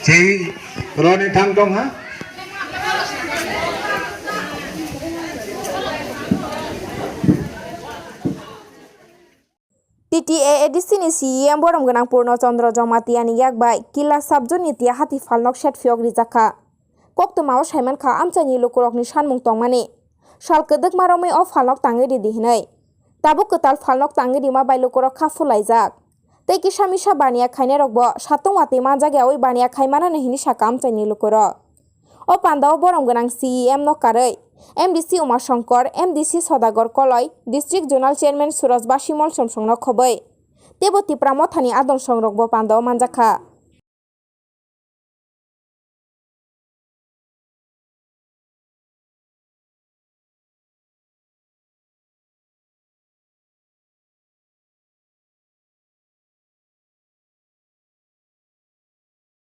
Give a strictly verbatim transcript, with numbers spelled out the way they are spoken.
Sei roni thang tong ha. T T A A D C ni C E M borom gwnang Purno Chandra Jamatia ni yak bai Killa subzone ni Tiahati phalnok set phiyok rijak kha. Koktwma o saiman kha amchaini lukurokni sanmung tongmani. Sal kwdwkma romwi o phalnok tangwi ridi hinwi. Tabuk kwtal phalnok tangwi rima bai lukurok kha phulaijak. Tei kisa misa baniya khainairokbo satung watwi manjak yaui baniya khaimanani hinwi sakha amchaini lukurok. O pandao borom gwnang C E M no karwi M D C Uma Shankar, M D C Sodagar Koloi, District Zonal Chairman Suraj Basimol Somsongno khobwi. Teibo Tipra Mothani adong songrokbo pandao manjakha.